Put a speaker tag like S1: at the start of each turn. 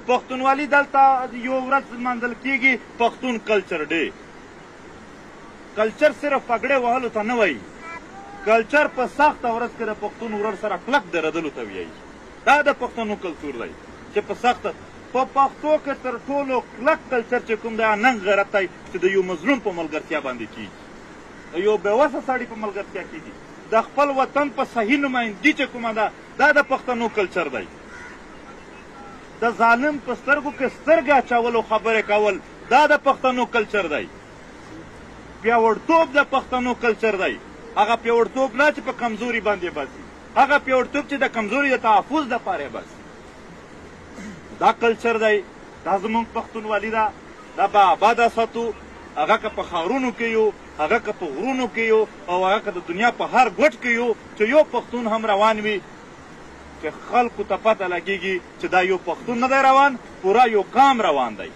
S1: پښتونولي دلته یو ورځ لمانځل کیږي، پښتون کلچر ډے. کلچر صرف پګړې وهلو ته نه وایي، کلچر په سخته ورځ کې د پښتون ورور سره کلک درېدلو ته وایي. دا د پښتنو کلتور دی چې په سخته په پښتو کې تر ټولو کلک کلچر چې کوم دی، ننګ غیرت دی چې د یو مظلوم په ملګرتیا باندې کیږي، د یو بېوسه سړي په ملګرتیا کیږي، د خپل وطن په صحیح نمایندګي چې کومه ده، دا د پښتنو کلچر دی. د ظالم په سترګو کې سترګې اچولو خبرې کول، دا د پښتنو کلچر دی. پیاوړتوب د پښتنو کلچر دی، هغه پیاوړتوب نه چې په کمزوري باندې باسي، هغه پیاوړتوب چې د کمزوري د تحفظ دپاره باسي. دا کلچر دی، دا زموږ پښتونولي ده، دا به آباده ساتو. هغه که په ښارونو کې یو، هغه که په غرونو کې یو، او هغه که د دنیا په هر ګوټ کې یو، چې یو پښتون هم روان وي، چې خلکو ته پته لګیږي چې دا یو پښتون نه دی روان، پوره یو قام روان دی.